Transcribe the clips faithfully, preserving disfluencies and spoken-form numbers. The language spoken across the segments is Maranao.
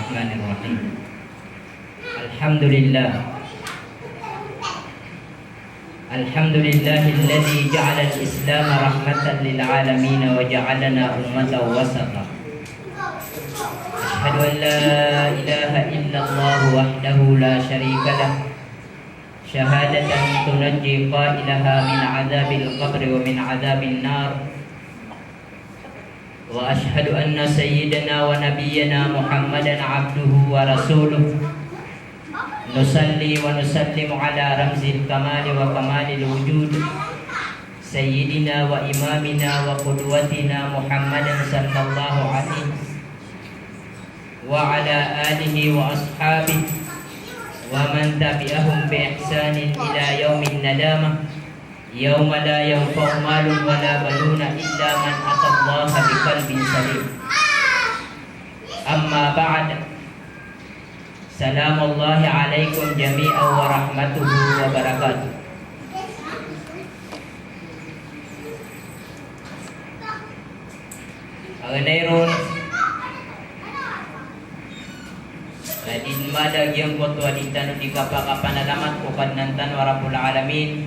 الرحمن الرحيم. الحمد لله. الحمد لله الذي جعل الإسلام رحمة للعالمين وجعلنا أمة وسطا. أشهد أن لا إله إلا الله وحده لا شريك له، شهادة تنجي قائلها من عذاب القبر ومن عذاب النار. وأشهد أن سيدنا ونبينا محمدا عبده ورسوله. نصلي ونسلم على رمز الكمال وكمال الوجود، سيدنا وإمامنا وقدوتنا محمد صلى الله عليه وعلى آله وأصحابه ومن تبعهم بإحسان إلى يوم الندامة، يوم لا ينفع مال ولا بنون إلا من أتى الله بقلب سليم. أما بعد، سلام الله عليكم جميعا ورحمته وبركاته. Aganay ron, na di mada giyangkoto a di tano di kapakapanalamat ko Kadnan tano a Rabbul Alamin,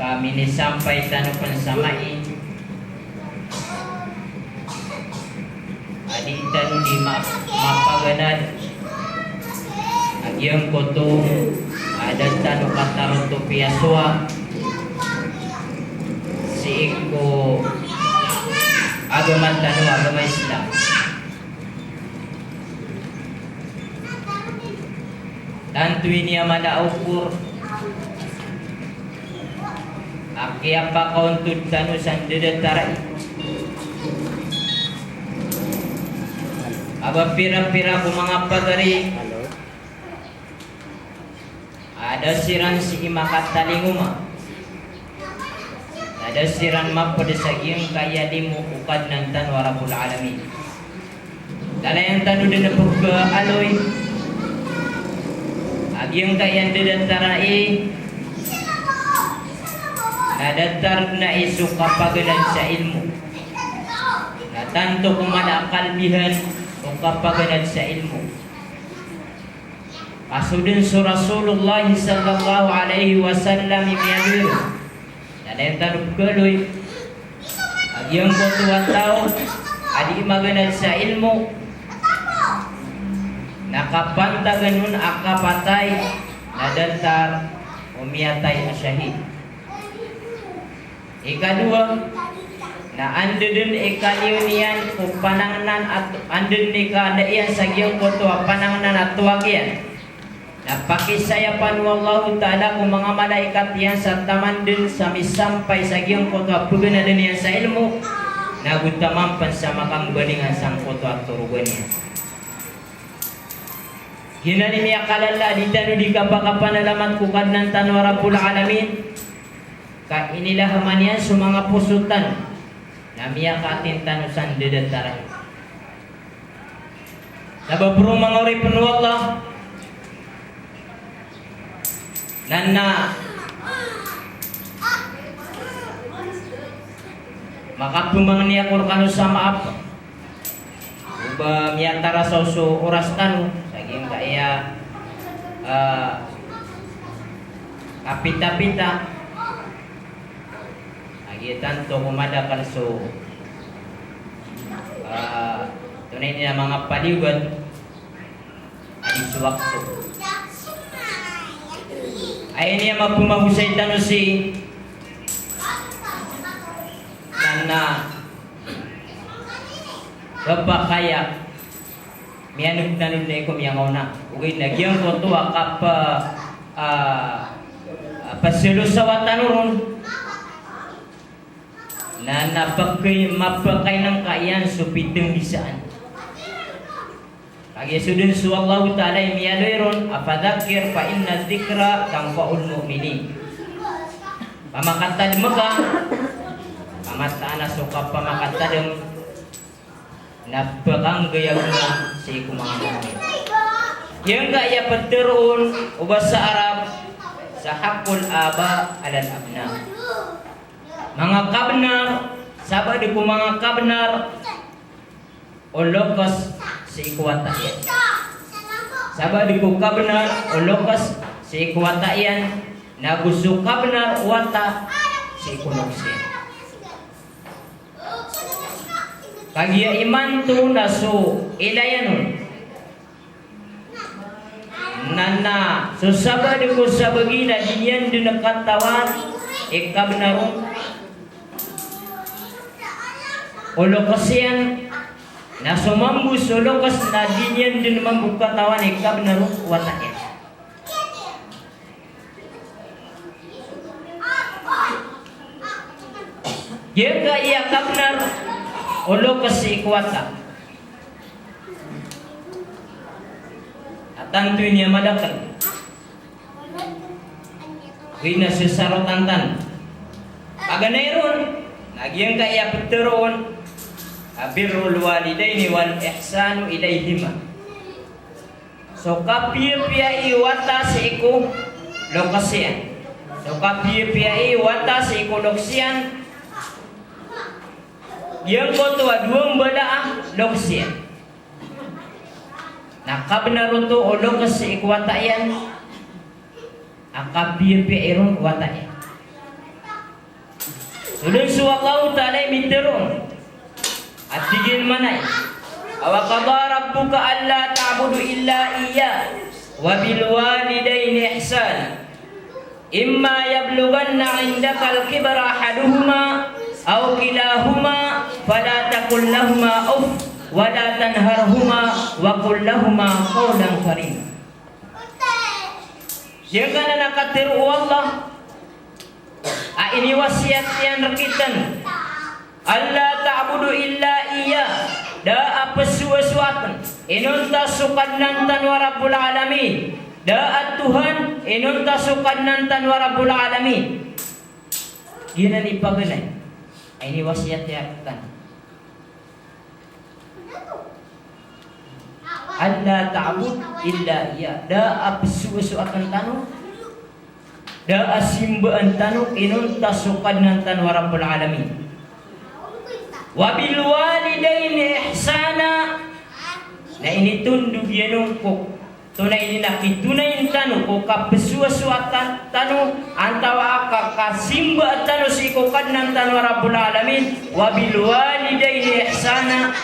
ka minisampay tano pn sa mai a di tano di ma-, mapaganad a giyangkoto a da tano katarotop i asowa sii ko agama tano a agama Islam. Tanto ini a mala a okor a kiyapakaontod tano sa ndadatar a i a ba pira-pira ko manga pagari a da siran sii makatalingoma, a da siran mapd sa giyangkaya limo o Kadnan tano a Rabbul Alamin. Lalayan tano dn a pkhaaloy a giyangkaya ndadatar a i na datar dn a i so kapaganad sa ilmo. Na tanto ko mala a kalbihan o kapaganad sa ilmo. Ka so dn so Rasulullah sallallahu alaihi wasallam i miyaaloy ron. Na lalayan tano pkhaaloy a giyangkoto a taw a di maganad sa ilmo na kapantagan on a kapatay na datar o miyatay a shahid. Ikadowa, na anda dn i kaliyo niyan ko panangnan a t-, anda dn i kala iyan sa giyangkoto a panangnan a towag iyan. Na pakisayapan o Allahu Ta'ala ko manga malaikat iyan sa taman dn sa misampay sa giyangkoto a paganadn iyan sa ilmo, na go taman pn sa makangbalingan sangkoto a torogan iyan. Giyanan i miyakalala a di tano di kapakapanalamat ko Kadnan tano a Rabbul Alamin, ka inilahaman iyan so manga poso tano, na miyakaatin tano sa ndadatar a i. Sabap roo manga oripn o Allah, na, na makapmangni ako rkano sa maap o ba miyatarasaw so oras tano sa giyangkaya, ah, kapitapita. Lagid tanto ko madakl so, ah, tonaa ini a manga paliyogat a di so wakto. Aya ini a mapmagosay tano sii na, na kapakay a miyanogtanod na iko miyangaona. Ogaid na giyangkoto a kapa, ah, ah, pasalosawa tano ron na, na pagkay, mapakainangka iyan so pitnggisaan. Kagiya so dn so Allahu Ta'ala i miyaaloy ron a, "Fadhakkir fa inna dhikra tanfa'ul mu'minin." Pamakatadm ka, ka mataan a so kapamakatadm na pkanggay a gona sii ko manga mu'min. Giyangkaya ptharoon o ba sa Arab sa haqqul aba alal abna. Manga kabnar, sabaad ko manga kabnar, o lokes sii ko wata iyan. Sabaad ko kabnar o lokes sii ko wata iyan, na go so kabnar o wata sii ko lokes iyan. Kagiya imanto na so ilayan on na, na so sabaad ko sabagi na di niyan dn katawan i kabnar on o lokes iyan, na so mambo so lokes na di niyan dn mambo katawan i kabnar on o wata iyan. Giyangkaya kabnar o lokes sii ko wata, a tanto ini a madakl. Oway, na sesarotan tano. Paganay ron na giyangkaya ptharoon a birrul walidaini wal ihsanu ilayhima. So kapiyapiya i wata sii ko lokes iyan. So kapiyapiya i wata sii ko lokes iyan. Giyangkoto a dowa mbala a lokes iyan. Na kabnar oto o lokes sii ko wata iyan a kapiyapiya iron o wata iyan. Solon so Allahu Ta'ala i mitharo on a tig iyan mambo a, "Wa qada rabbuka alla ta'budu illa iyyah wa bil walidayni ihsana. Imma yablughanna 'indakal kibara ahaduhuma aw kilahuma fala taqul lahuma uff wa la tanharhuma wa qul lahuma qawlan karima." Giyangkanan a katharo o Allah a iniwasiyat iyan rktano, "Alla ta'budu illa iyyah," da a pzoasoatn inonta so Kadnan tano a Rabbul Alamin, da a Tohan inonta so Kadnan tano a Rabbul Alamin. Giyanan i paganay a iniwasiyat iyan rktano. "Alla ta'bud illa iyyah." Da a pzoasoatn tano, da a simbaan tano inonta so Kadnan tano a Rabbul Alamin. "Wa bil walidayni ihsana." Na initondog iyan on ko Tonaa ini na kitonayin tano ko kapzoasoat tano, antawaa ka, kasimbaa tano sii ko Kadnan tano a Rabbul Alamin, wa bil walidayni ihsana.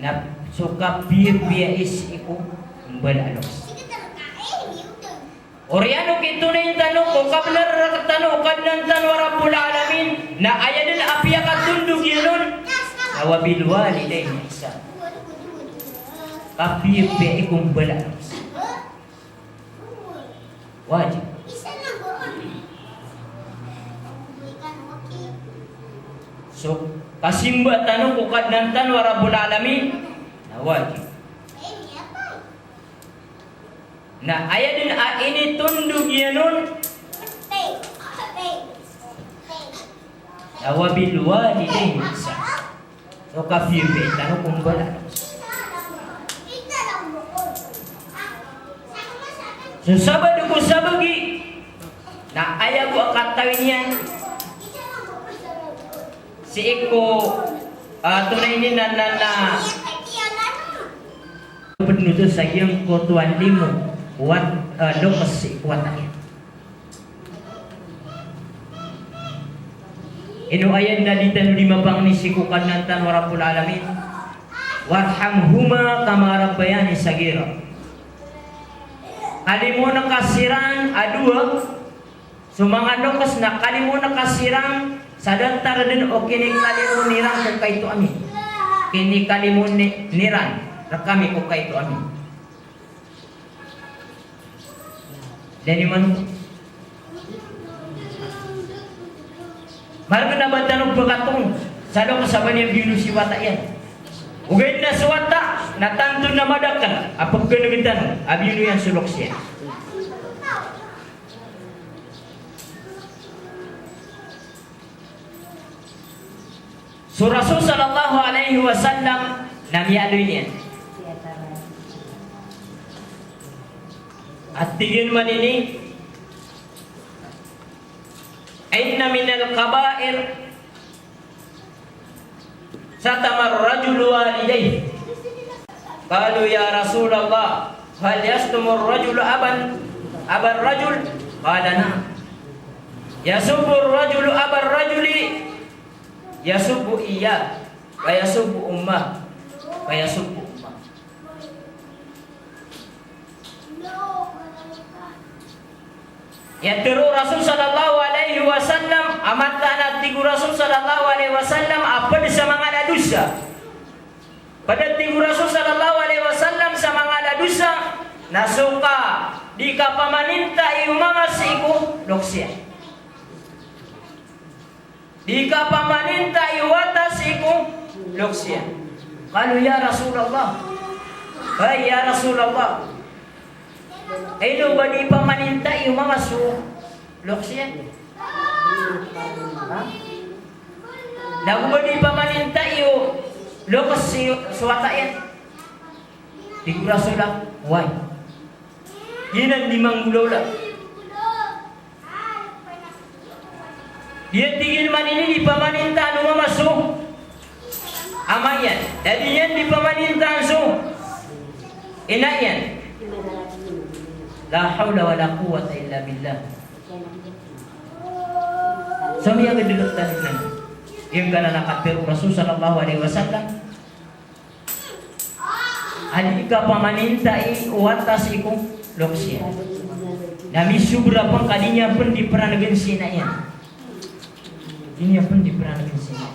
Na so kapiyapiya i sii ko mbala a lokes. Oriyan o kitonayin tano ko kabnar rktano o Kadnan tano a Rabbul Alamin, na aya dn a piyakatondog iyan on na wa bil walidayni ihsana. Kapiyapiya i ko mbala a lokes. Wajib. So kasimba tano ko Kadnan tano a Rabbul Alamin na wajib. Na aya dn a initondog iyan on na wa bil walidayni ihsana. So kapiyapiya i tano ko mbala. So sabaad ko sabagi na aya bo a katawi niyan sii ko, ah, tonaa ini na, na, na Pd oto sa giyangkoto a limo wat, eh, lokes sii ko wata iyan. Ino aya dn a di tano di mapangni sii ko Kadnan tano a Rabbul Alamin? "Warhamhuma kama rabbayani saghira." Kalimoon ka siran a dowa, so manga lokes na kalimoon ka siran sa datar dn o kinikalimoon iran ko kaito ami. Kinikalimoon ni, iran rkami ko kaito ami. Dn iman. Margn a ba tano pkatoon sa lokes a ba niyan biyaloy si wata iyan. Ogaid na so wata na tanto na madakl a pkhan'g tano a biyaloy iyan so lokes iyan. So Rasul sallallahu alaihi wasallam na miyaaloy niyan a tig iyan man ini, "Inna minal kaba'ir." Shatama ar-rajulu walidayhi. Qalu, "Ya Rasulallah, hal yashtumu ar-rajulu aban, aba ar-rajul?" Qala, "Na'am. Yasubbu ar-rajulu aba ar-rajuli, yasubbu iyyahu, wa yasubbu ummahu, wa yasubbu ummahu." Aya tharo o Rasul sallallahu alaihi wasallam, a mataan a tig o Rasul sallallahu alaihi wasallam a pd sa manga a dosa. Pd, tig o Rasul sallallahu alaihi wasallam, sa manga a dosa na so ka di kapamanintai o mama sii ko loks iyan. Di kapamanintai o wata sii ko loks iyan. Qalu, "Ya Rasulallah." Hay, ya Rasulallah. Ino ba di pamanintai o mama so loks iyan? Ha? Nago ba di pamanintai o loks si, so wata iyan? Tig o Rasul a, oway. Giyanan di manggolawla. Di, tig iyan, man ini di pamanintaan o mama so ama iyan. Da di niyan di pamanintaan so ina iyan. La hawla wala quwwata illa billah. So miyagdgdg tano nan. Giyangkanan a katharo o Rasul sallallahu alaihi wasallam a di kapamanintai o wata sii ko loks iyan. Na misobra pn ka di niyan pn di pranggn si ina iyan. Di niyan pn di pranggn si ina iyan.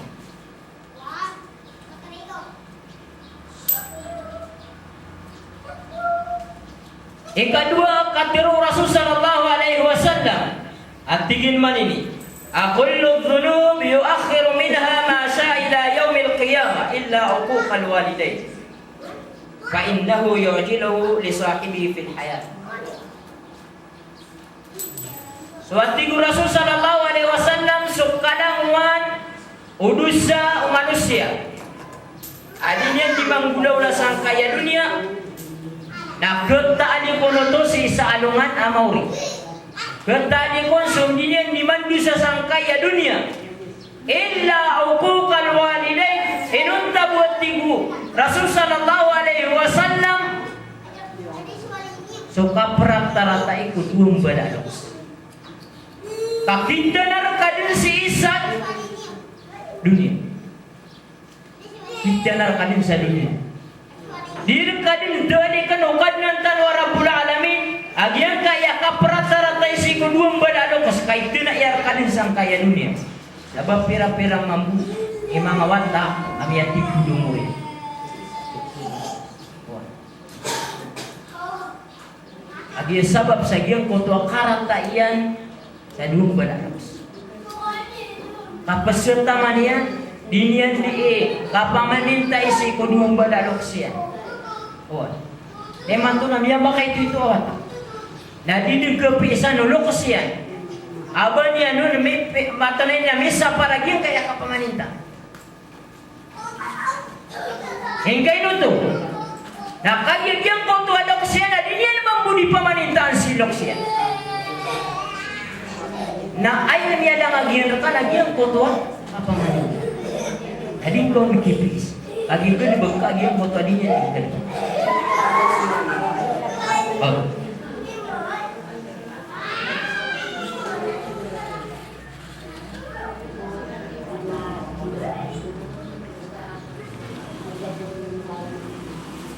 Ikadowa, katharo o Rasul sallallahu alaihi wasallam, a tig iyan man ini a, "Kullu dhunubi yu'akhkharu minha ma sha'a ila yawmil qiyamah illa uquqal walidayn, fa innahu yu'ajjiluhu li sahibihi fil hayat." So a tig o Rasul sallallahu alaihi wasallam, so kalangowan o dosa o manosiya a di niyan di manggolawla sangkai a doniya, na khataan i kon oto sii sa alongan a maori. Khataan i kon so di niyan di mandosa sangkai a doniya. Illa uquqal walidayn, inonta bo, a tig o Rasul sallallahu alaihi wasallam, so kaprata-ratai ko dowa mbala a loks. Ka kitanar ka dn sii sa doniya. Kitanar ka dn sa doniya. Di rka dn dn ikn o Kadnan tano a Rabbul Alamin a giyangkaya kaprata-ratai sii ko dowa mbala a loks ka itna iyan rka dn sangkaya doniya. Sabap pira-pira mambo i manga wata a miyatipod o omor iyan. A giya sabap sa giyangkoto a karata iyan sa dowa mbala a loks. Kapsataman iyan, di niyan di, eh, kapamanintai sii ko dowa mbala a loks iyan. Oway. Na imanto na miyamakaitoito a wata. Na di dn kapiya san o loks iyan. A ba niyan on mipi-, mataan iyan na misapar a giyangkaya kapamaninta. Ingkaino oto? Na kagiya giyangkoto a loks iyan a di niyan mambo di pamanintaan si loks iyan. Na aya miyalang a giyan rka na giyangkoto a kapamaninta. Na di ngka on kipiis. Kagiya giyangkoto a di niyan di. Oh.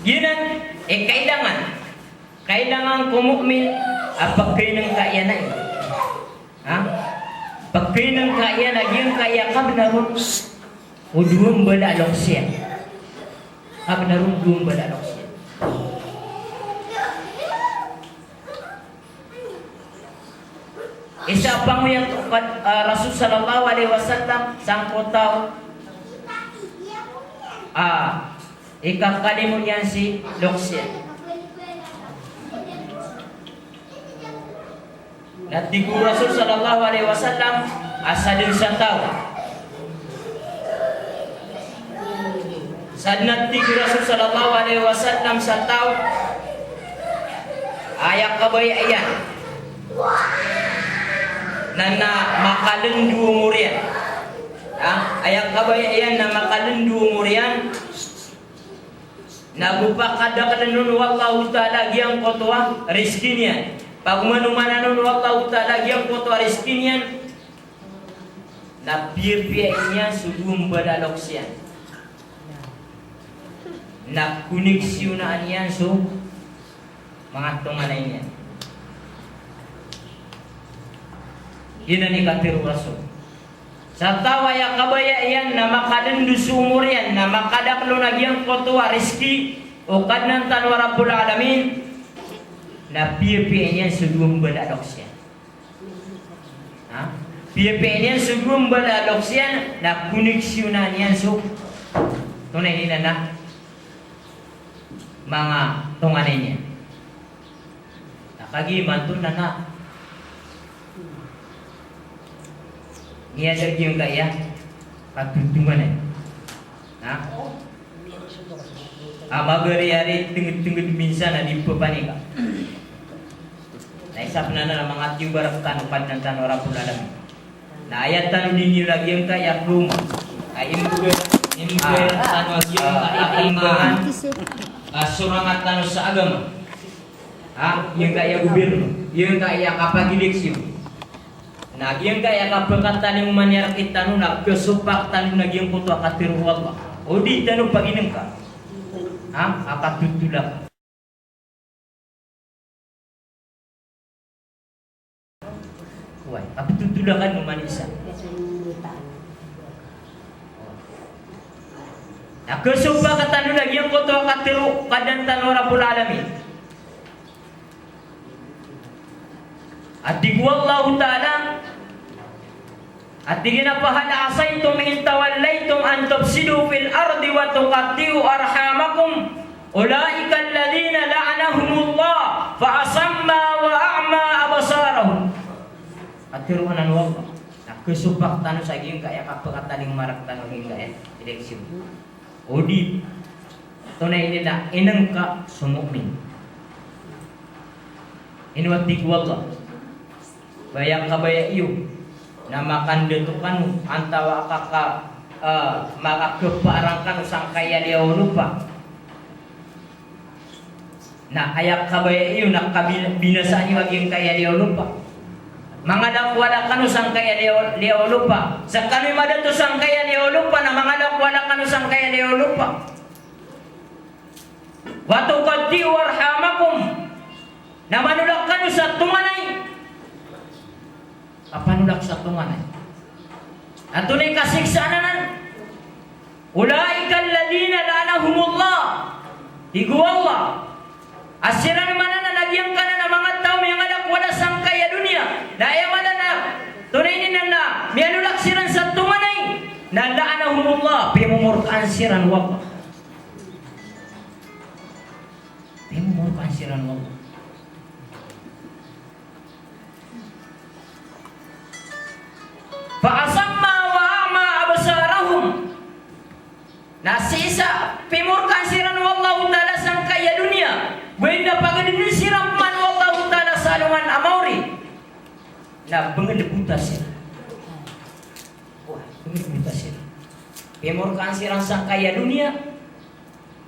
Giyanan i kailangan. Kailangan ko mu'min a pkainngka iyan ai. Ha? Pkainngka iyan a giyangkaya kabnar on o dowa mbala a loks iyan. Kabnar on o dowa mbala a loks iyan. Isa a pangoyat o Kad-, ah, Rasul sallallahu alaihi wasallam sangkoto a taw a ikakalimo niyan si loks iyan. Na tig o Rasul sallallahu alaihi wasallam a sadn sa taw. Sadn a tig o Rasul sallallahu alaihi wasallam sa taw a aya kabaya iyan na, na makalndo o omor iyan. Ha? Aya kabaya iyan na makalendo so omor iyan, na go pakadakln on o Allahu Ta'ala giyangkoto a rizki niyan. Pagomanomanan on o Allahu Ta'ala giyangkoto a rizki niyan, na piyapiya iyan so dowa mbala a loks iyan. Na koneksiyonaan iyan so manga tonganay niyan. Giyanan i katharo o Rasul. Sa taw a aya kabaya iyan na makalendo so omor iyan, na makadakl on a giyangkoto a rizki o Kadnan tano a Rabbul Alamin, na piyapiya iyan so dowa mbala a loks iyan. Ha? Piyapiya iyan so dowa mbala a loks iyan, na koneksiyonaan iyan so, tonaa ini na, manga tonganay niyan. Na kagiya imanto na, na miyada giyangkaya katotonganay. Na? A, magariyari tenged-tenged minsan a di pepanika. Na isa pn anan a manga tiyoba rktano o Kadnan tano a Rabbul Alamin. Na aya tano dn iyo lagid angkaya a kloma. A imbegan, imbegan tano a giyangkaya a imbegan a sorang tano sa agama. Ha, giyangkaya a gobyerno, giyangkaya a kapageleksiyon. Na giyangkaya a kapekatalingoma niyan rktano na kesopak tano na giyangkoto a katharo o Allah. O di tano paginengka. Ha, a katotolakan. Oway, a katotolakan o manosiya. Na kesopak tano na giyangkoto a katharo o Kadnan tano a Rabbul Alamin. A tig o Allahu Ta'ala, a tig iyan a, "Fa hal asaytum in tawallaytum an tufsidu fil ardi wa tuqatti'u arhamakum, ulaika alladhina la'anahumullah fa asamma wa a'ma absarahum." Katharo anan o Allah. Na kesopak tano sa giyangkaya a kapekatalingoma rktano giyangkaya a eleksiyon. O di, tonaa ini na inengka so mu'min. Ino a tig o Allah? Ba aya kabaya iyo na makandato kano antaa ka, eh, makakepaarang kano sangkaya liyawaw o lopa. Na aya kabaya iyo na kabin-, binasaan iyo a giyangkaya liyawaw o lopa. Mangadakwada kano sangkaya liyawaw, liyawaw o lopa. Sa kano i madato sangkaya liyawaw o lopa, na mangadakwada kano sangkaya liyawaw o lopa. Wa tuqatti'u arhamakum. Na manolak kano sa tonganay. Kapanolak sa tonganay. Antonaa i kasiksaan anan? Ulaika alladhina la'anahumullah. Tig o Allah a siran man anan a giyangkanan a manga taw a miyangadakwada sangkaya doniya, na aya maana na, tonaa ini na, na miyanolak siran sa tonganay, na la'anahumullah, pimomorkaan siran o Allah. Pimomorkaan siran o Allah. Fa asamma wa a'ma absarahum. Na sii sa pimorkaan siran o Allahu Ta'ala sangkaya doniya, go aya pagdn siran pman o Allahu Ta'ala sa alongan a maori, na bngd bota siran. Wah, bngd bota siran. Pimorkaan siran sangkaya doniya,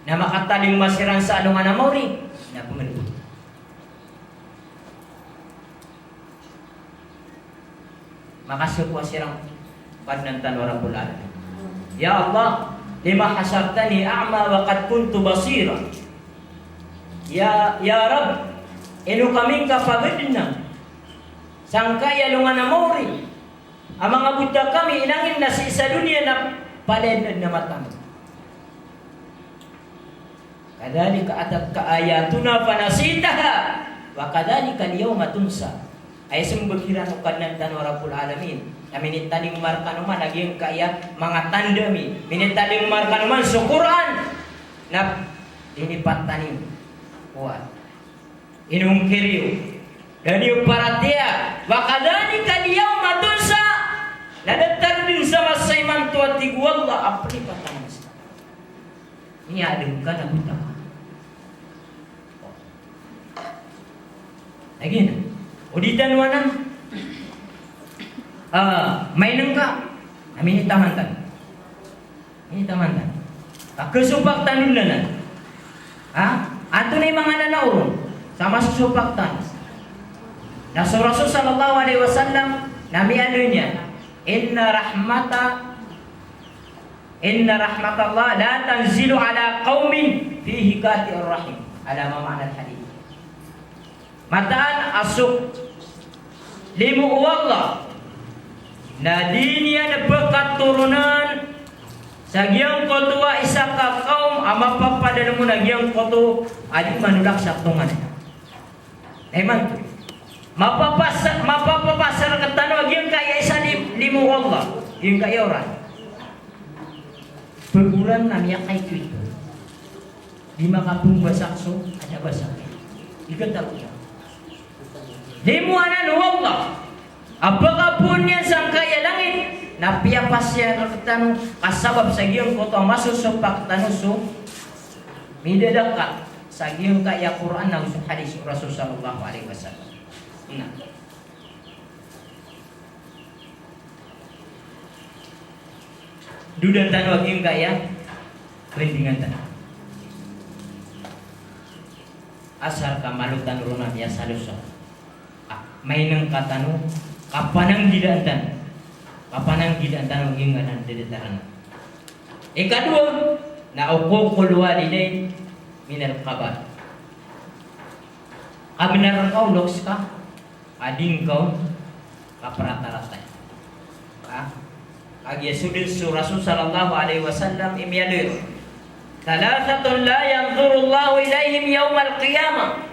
na makatalingoma siran sa alongan a maori, na bngd bota. Makasokowa siran ko Kadnan tano a Rabbul Alamin. Ya Allah, lima hashartani a'ma wa qad kuntu basira. Ya, ya Rabb, ino kami ngka pagdna sangkaya alongan a maori a manga bota kami, inangin na sii sa doniya na palaya dn a mata ami. Kadhalika atatka ayatuna fanasitaha wa kadhalikal yawma tunsa. Aya smbag iran o Kadnan tano a Rabbul Alamin, na minitalingoma rkano man a giyangkaya manga tanda ami, minitalingoma rkano man so Qur'an, na linipat tano. Oway. Inongkir iyo, da niyo paratiyaya, wa kadhalikal yawma tunsa, na datar dn sa masa imanto a tig o Allah a plipatan ami ska. Miyadn ka na bota ka. Lagid anan. O di tano anan, ah, mainengka. Na minitaman tano. Minitaman tano. Ka kasopak tano dn anan. Ha? Antonaa i manga nanaoron sa masosopak tano? Na so Rasul sallallahu alaihi wasallam na miyaaloy niyan, "Inna rahmata, inna rahmatallah la tanzilu ala qaumin fihim qati'ur rahim." Ala ma ma'nal hadith. Mataan a so limo o Allah na di niyan pkatoronan sa giyangkoto a isa ka kaom a mapapadalm on a giyangkoto a di manolak sa tonganay. Na imanto, mapapasa-, mapapapasar rktano a giyangkaya isa lim-, limo o Allah, giyangkaya oran. Pgoran na miyakaito-ito. Di makapmbasa so adn a basa. Igatalo iyan. Limo anan o Allah a pkapoon iyan sangkaya langit, na piyapasad iyan rktano ka sabap sa giyangkoto a masosopak tano so midadakat sa giyangkaya Qur'an ago so hadith o Rasul sallallahu alaihi wasallam. Na. Dodan tano a giyangkaya bandingan tano. Asar ka malo tano ron a miyasalosa. Ah, mainengka tano, kapananggilaan tano. Kapananggilaan tano giyangkanan a datar anan. Ikadowa, na uququl walidain minal kabair. Kabnar ka o loks ka a di ngka on kapratarataya. Ha? Kagiya so dn so Rasul sallallahu alaihi wasallam i miyaaloy ron, "Thalathatun la yanzurullahu ilaihim yawmal qiyamah."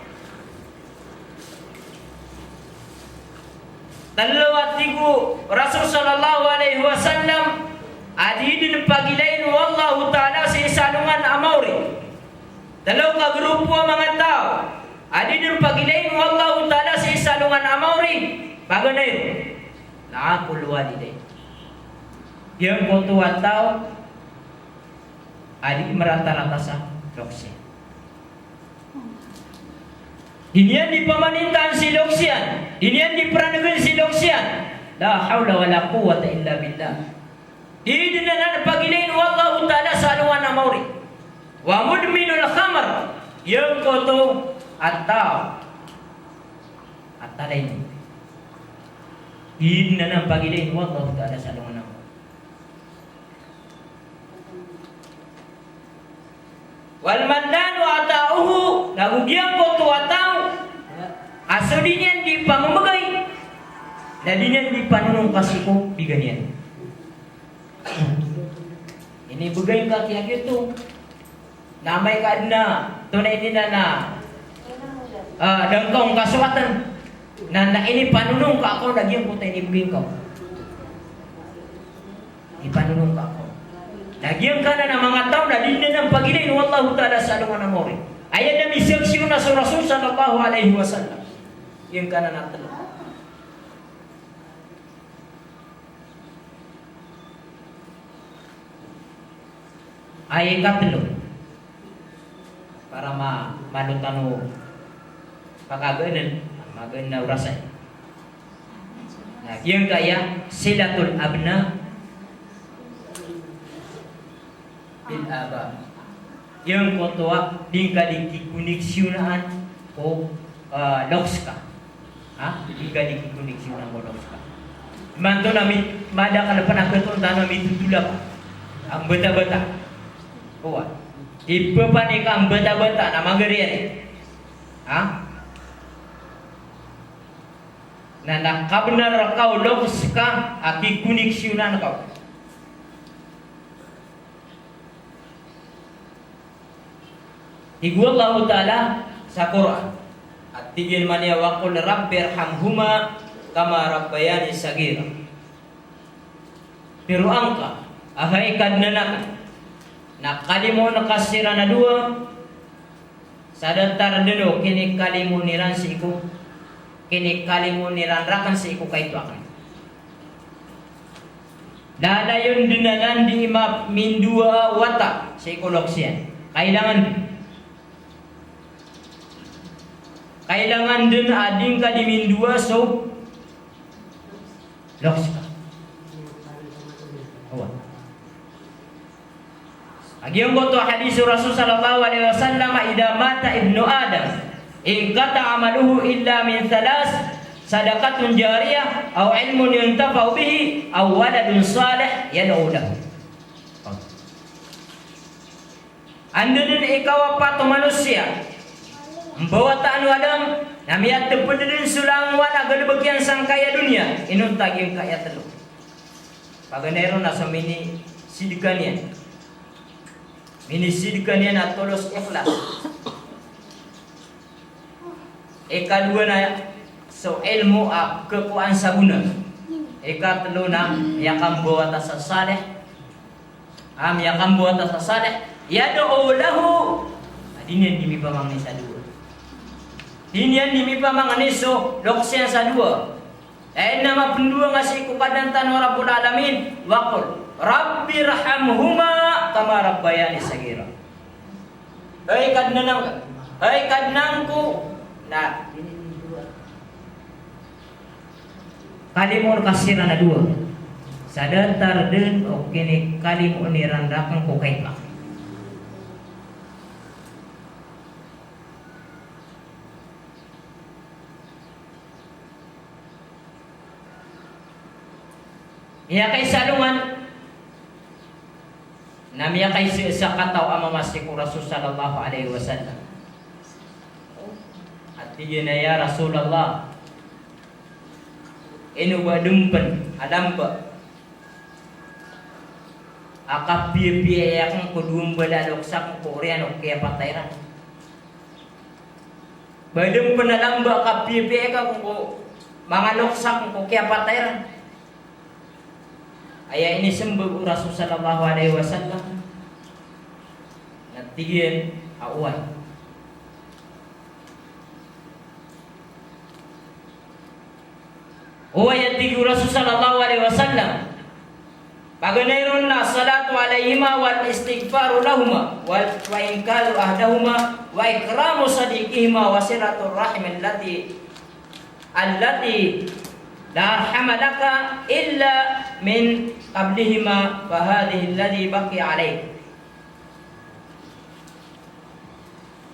Tlo a tig o Rasul sallallahu alaihi wasallam a di dn pagilain o Allahu Ta'ala sii sa alongan a maori. Tlo ka grupo a manga taw a di dn pagilain o Allahu Ta'ala sii sa alongan a maori. Paganay ron? Na uququl walidain. Giyangkoto a taw a di mratarata sa loks iyan. Di niyan di pamanintaan si loks iyan, di niyan di pranegen si loks iyan. La hawla wala quwwata illa billah. Di dn anan pagilain o Allahu Ta'ala sa alongan a maori. Wa mudminul khamr, giyangkoto a taw a talay. Di dn anan pagilain o Allahu Ta'ala sa alongan a maori. Wal mannanu ata'uhu, na go giyangkoto a taw a so di niyan di pamemegay, na di niyan di panonongka sii ko bigan iyan. Inibegay ngka kiya giyoto, na amay ka adn a tonaa ini na, na, ah, da ngka on kasoatan, na, na inipanonongka ka on a giyangkoto a inibegay ngka on. Ipanonongka ka on. Na giyangkanan a manga taw na di dn anan pagilain o Allahu Ta'ala sa alongan a maori. Aya dn a misaksi on na so Rasul sallallahu alaihi wasallam. Giyangkanan a tlo. Aya ikatlo. Para ma-, malo tano pakaganen, maganen a oras ay. Na giyangkaya silatul abna bil aba. Giyangkoto a di ngka di kikoneksiyonaan ko, ah, loks ka. Ha? Di ngka di kikoneksiyonaan ko loks ka. Imanto na mi-, madakl pn a ketoon tano a mitotolak a mbatabata. Oway. Ipepanik a mbatabata na magariyan. Ha? Na, na kabnar ka o loks ka a kikoneksiyonaan ka. Tig o Allahu Ta'ala sa Qur'an, a tig iyan man iyan, "Wa qul rabbirhamhuma kama rabbayani saghira." Piroang ka a hay Kadnan akn, na kalimoon ka siran a dowa sa datar dn o kinikalimoon iran sii ko, kinikalimoon iran rakn sii ko kaito akn. Lalayon dn anan di mamindowa a wata sii ko loks iyan. Kailangan dn. Kailangan dn a di ngka di mindowa so loks ka. Giyangkoto a hadis o Rasul sallallahu alaihi wasallam, "Idha mata ibnu Adam, inqata'a amaluhu illa min thalath, sadaqatun jariyah, aw ilmun yuntafa'u bihi, aw waladun salih yad'u lahu." Anda dn i kawapat o manosiya, mbawataan o Adam, na miyatpd dn so langowan a galbk iyan sangkaya doniya, inonta giyangkaya tlo. Paganay ron na so minisidka niyan. Minisidka niyan a tolos ikhlas. Ikadowa na so ilmo a kakowaan sa gona. Ikatlo na miyakambawata sa salih. A, miyakambawata sa salih. Yad'u lahu. A, di niyan di mipamangni sa dowa. Di niyan di mipamangni so loks iyan sa dowa. Aya inama pndowa nga sii ko Kadnan tano a Rabbul Alamin, wa qul rabbirhamhuma kama rabbayani saghira. Hay Kadnan ang, hay Kadnan ko, na kalimoon ka siran a dowa sa datar dn o kinikalimoon iran rakn ko kaipa. Miyakaisa a alongan na miyakaisa sa kataw a mamasi ko Rasul sallallahu alaihi wasallam. A tig iyan a, "Ya Rasulullah, ino ba dn pn a lamba a kapiyapiyai akn ko dowa mbala a loks akn ko oriyan o kiyapatay iran?" Ba dn pn a lamba a kapiyapiyai akn ko manga loks akn ko kiyapatay iran? Aya inismbag o Rasul sallallahu alaihi wasallam na tig iyan a oway. Oway, a tig o Rasul sallallahu alaihi wasallam, paganay ron na as-salatu alaihima wal istighfaru lahuma wal, wa inkaru ahdahuma wa ikramu sadiqihima wa silatur rahim allati, allati la arhama laka illa min qablihima, fa hadhihi alladhi baqiya alaik.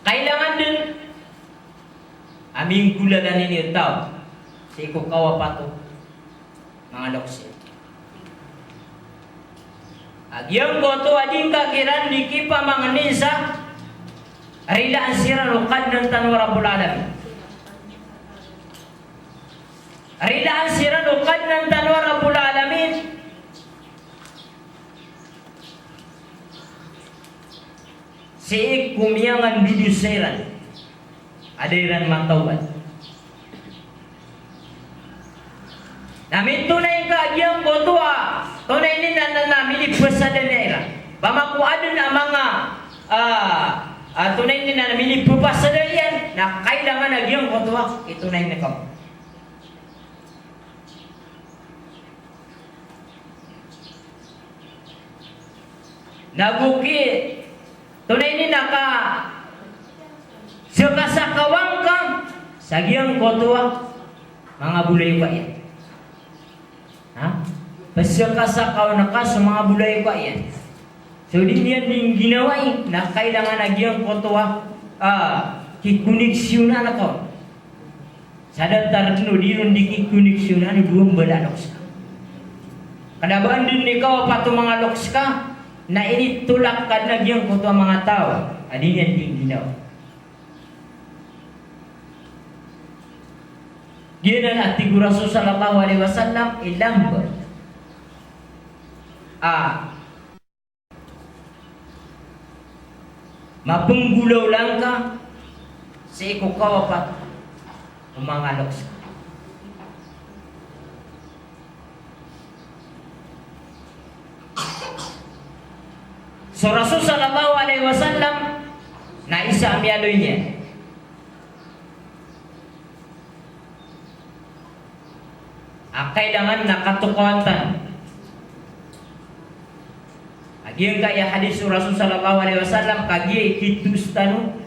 Kailangan dn a minggolalan ini o taw sii ko kawapat o manga loks iyan. A giyangkoto a di ngka kiran di kipamangni sa rilaan siran o Kadnan tano a Rabbul Alamin. Rilaan siran o Kadnan tano a Rabbul Alamin. Sii ko miyangandodosa iran a da iran matawbat. Na mitonay ngka a giyangkoto a tonay niyan na, na, na minipasada niyan iran. Ba mako adn a manga, ah, ah, tonay niyan na minipasada iyan, na kailangan a giyangkoto a itonay ngka. Na go ki, tonay niyan na ka, saka sa kawan ka sa giyangkoto a manga bolayoka iyan. Ha? Pzakasakaw na ka so manga bolayoka iyan. So di niyan di ngginawai, na kailangan a giyangkoto a, ah, kikoneksiyonan ka. Sa datar dn o di ron di kikoneksiyonan o dowa mbala a loks ka. Kna ba anda dn i kawapat o manga loks ka, na initolak ka dn a giyangkoto a manga taw a di niyan di ngginawai. Giyanan a tig o Rasul sallallahu alaihi wasallam i lamba a mapnggolawla ngka sii ko kawapat o manga loks ka. So Rasul sallallahu alaihi wasallam na isa a miyaaloy niyan a kailangan na katokawan tano a giyangkaya hadis o Rasul sallallahu alaihi wasallam, kagiya i kitos tano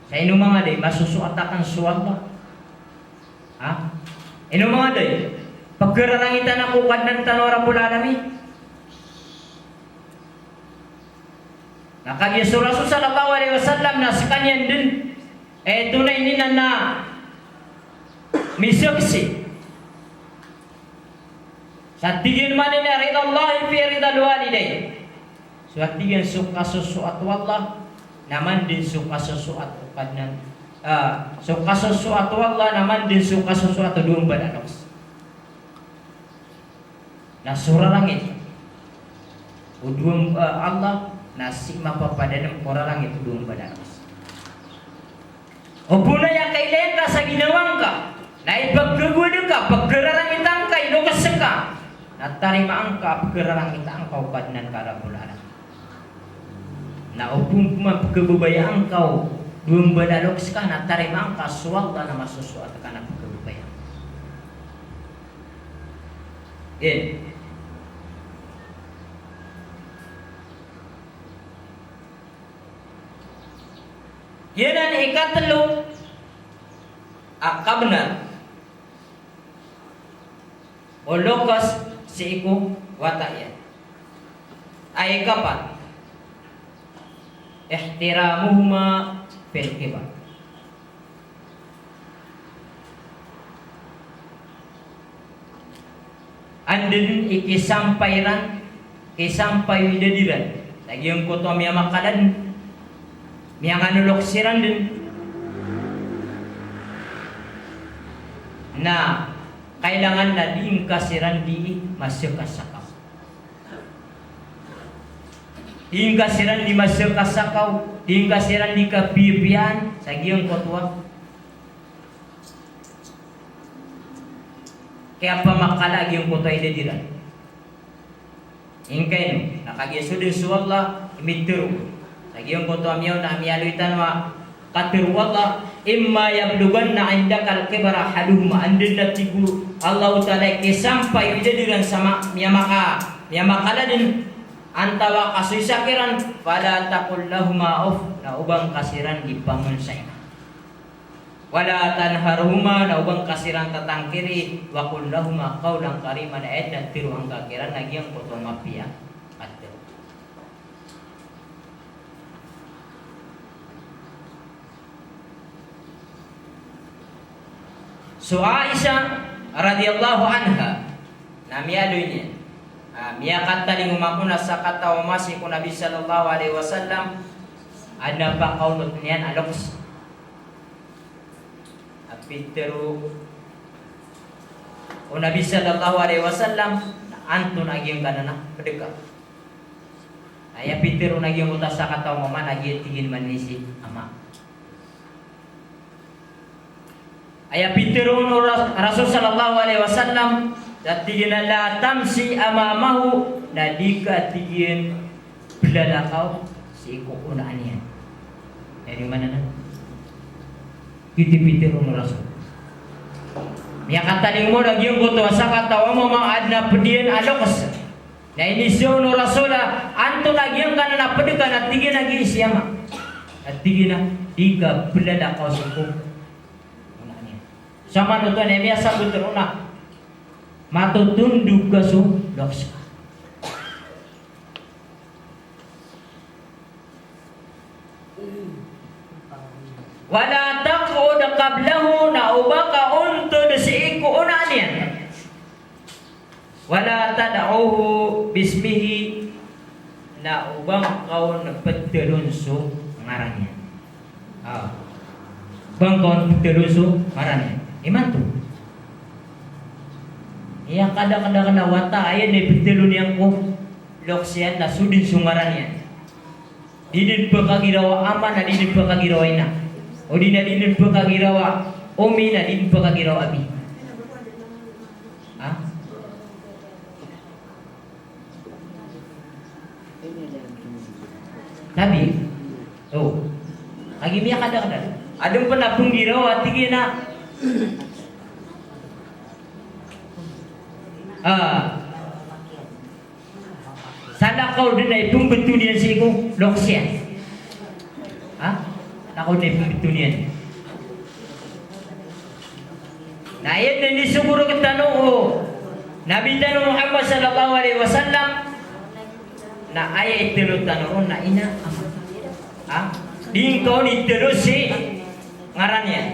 sa ino manga da i masosoat akn so Allah. Ha? Ino manga da i pagararangitan ako o Kadnan tano a Rabbul Alamin? Na kagiya so Rasul sallallahu alaihi wasallam na skaniyan dn, eh, tonaa ininan na misaksi. Sa tig iyan man iyan a ridallahi fi ridal walidain. So a tig iyan so kasosoat o Allah na man dn so kasosoat o Kadnan, ah, so kasosoat o Allah na man dn so kasosoat o dowa mbala a loks. Na so rarangit o dowa, ah, Allah na sii mapapadanm ko rarangit o dowa mbala a loks. Opama na aya kailay ngka sa ginawa ngka, na ipagkagowad ka, pagkararangit angka i loks ka, na tarimaa ngka a pagkararangit angka o Kadnan ka a Rabbul Alamin. Na opama pagkababaya angka o dowa mbala a loks ka, na tarimaa ngka so Allah na masosoat ka na pagkababaya. Iyan. Giyanan i ikatlo a kabnar o loks sii ko wata iyan. A ikapat, ihtiramuhuma fil kibar. Anda dn i kisampay iran, kisampay o idad iran sa giyangkoto a miyamakala dn, miyanganoloks iran dn, na kailangan na di ngka siran di masakasakaw. Di ngka siran di masakasakaw, di ngka siran di kapiyapiyaan sa giyangkoto a kiyapamakala a giyangkoto a idad iran. Ingkaino, na kagiya so dn so Allah i mitharo sa giyangkoto a miyaona a miyaaloy tano a katharo o Allah, "Imma yablughanna indakal kibara ahaduhuma." Anda dn a tig o Allahu Ta'ala i kisampay o idad iran sa ma-, miyamaka-, miyamakala dn, antawaa ka so isa kiran, "fala taqul lahuma uff," na oba ngka siran di pamansaina. "Wala tanharhuma," na oba ngka siran tatangkiri, "wa qul lahuma qawlan karima," na aya dn a tharoa ngka kiran na giyangkoto a mapiya a tharo. So Aisha radhiyallahu anha na miyaaloy niyan a miyakatalingoma ako na sakataw a masa ko Nabi sallallahu alaihi wasallam a adn a pakaonot iyan a loks. A pitharo o Nabi sallallahu alaihi wasallam na antonaa giyangkanan a pd ka. Aya pitharo o Nabi giyangkoto a sakataw a mama na giya tig iyan man ini si ama. Aya pitharo o Ras-, Rasul sallallahu alaihi wasallam, na tig iyan a, "La tamshi amamahu," na di ka tig iyan plalakaw sii ko onaan iyan. Aya di maana nan? Giyoto i pitharo o Rasul. Miyakatalingoma o giyangkoto a sakataw a mama a adn a pd iyan a loks. Na iniza on o Rasul a antonaa giyangkanan a pd ka, na tig iyan a giya si ama. Na tig iyan a di ka plalakaw sii ko onaan iyan. Samanoto na miyasabot ron a matotondog ka so loks ka. Wala taq'ud qablahu, na oba ka ontod sii ko onaan iyan. Wala tad'uhu bismihi, na oba ngka on pthalon so ngaran iyan. Ah. Oba ngka on pthalon so ngaran iyan. Imanto. Aya kadakadakl a wata a aya dn a pthalon iyan ko loks iyan na so dn so ngaran iyan. Di dn pkhagiraw a ama na di dn pkhagiraw a ina. O di na di dn pkhagiraw a umi na di dn pkhagiraw a abi. Ha? Nabi. O. Kagiya miyakadakdakl. Adn pn a pnggiraw a tig iyan a, ah, salakaw dn a ipmbto niyan sii ko loks iyan. Ha? Salakaw dn a ipmbto niyan. Na aya dn a inisogo rktano o Nabi tano Muhammad sallallahu alaihi wasallam, na aya itharo tano ron na ina, ama. Ha? Di ngka on itharo si ngaran iyan.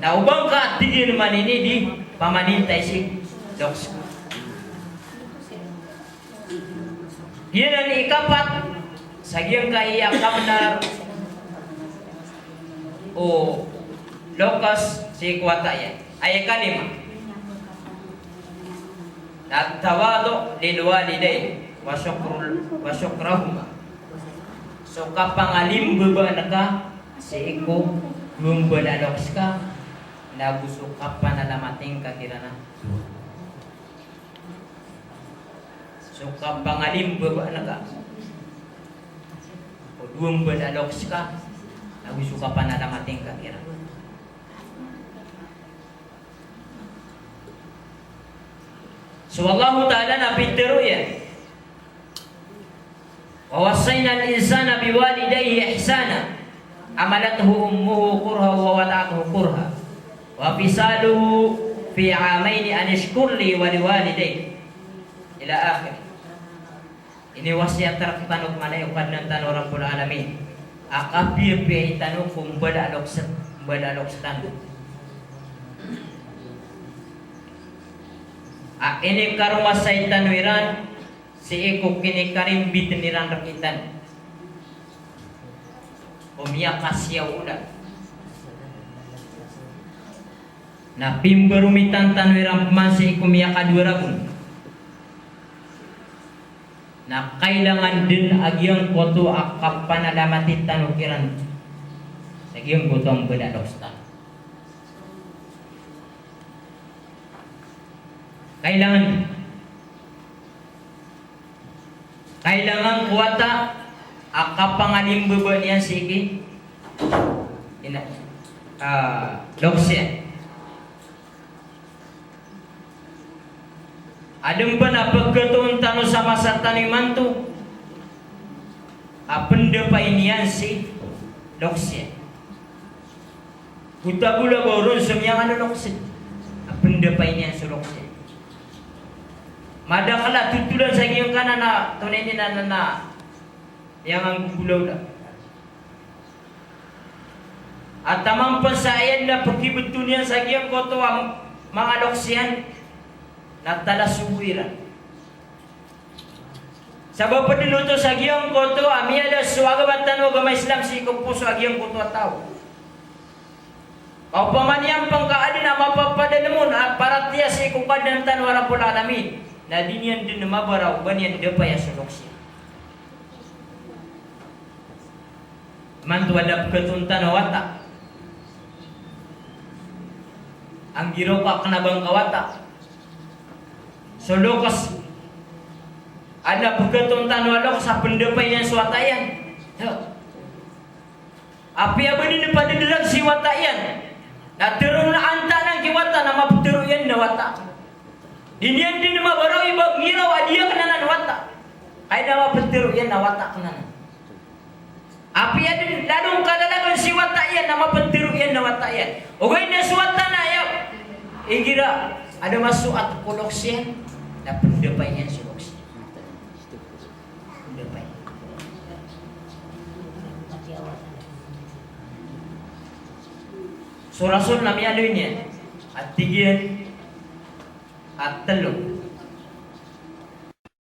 Na o ba ngka, tig iyan, manini di pamanintay si loks ka. Giyanan i ikapat sa giyangkai a kabnar o loks sii ko wata iyan. Aya ikalima, at-tawadhu' lil walidayni wa shukrul, wa shukrahuma. So kapangalimbabaan ka sii ko dowa mbala a loks ka, nago so kapanalamating ka kiran a dowa. So kapangalimbabaan ka ko dowa mbala a loks ka, nago so kapanalamating ka kiran. So Allahu Ta'ala na pitharo iyan, "Wa wassaynal insana biwalidayhi ihsana, hamalathu ummuhu kurhan wa wada'athu kurhan, wa fisaluhu fi amayni an ishkur li wa liwalidayk." Ila akhir. Iniwasiyat rktano ko mala o Kadnan tano Rabbul Alamin a kapiyapiyai tano ko mbala a loks, mbala a loks tano. A inikarowasay tano iran sii ko kinikarimbitn iran rktano ko miyakasiyaw olan. Na pimbaromitan tano iran pman sii ko miyakadowa ragon. Na kailangan dn a giyangkoto a kapanalamati tano kiran sa giyangkoto a mbala a loks tano. Kailangan, kailangan ko wata a kapangalimbabaan iyan sii ki ina, ah, loks iyan. Adn pn a pkhatoon tano sa masa tano imanto a pndapay niyan si loks iyan. Go tagola ba oron so miyangano loks iyan a pndapay niyan so loks iyan. Madakl a totolan sa giyangkanan a tonaa ini na, na, na miyanganggogola. A taman pn sa aya dn a pkibto niyan sa giyangkoto a manga loks iyan na talasogo iran. Sabap dn oto sa giyangkoto a miyada so agama tano a agama Islam sii ko poso a giyangkoto a taw. Ka opama niyan pn ka adn a mapapadalm on a paratiyaya sii ko Kadnan tano a Rabbul Alamin, na di niyan dn mabaraw ba niyan dapaya so loks iyan. Imanto adn a pkhatoon tano a wata. Anggiraw ka kna ba ngka wata. So loks. Adn a pkhatoon tano a loks a pndapay niyan so wata iyan. Apiya ba dn pn a ddrag si wata iyan na tharoon a antaa anan ki wata na maptharo iyan na wata. Di niyan dn mabaraw i ba ngiraw a di akn anan wata. Kay na maptharo iyan na wata akn anan. Apiya dn lalo ngka lalagon si wata iyan na maptharo iyan na wata iyan. Ogaid na so wata na aya igira adn a masoat ko loks iyan na pndapay niyan so loks iyan. Pndapay. So Rasul na miyaaloy niyan a tig iyan a tlo.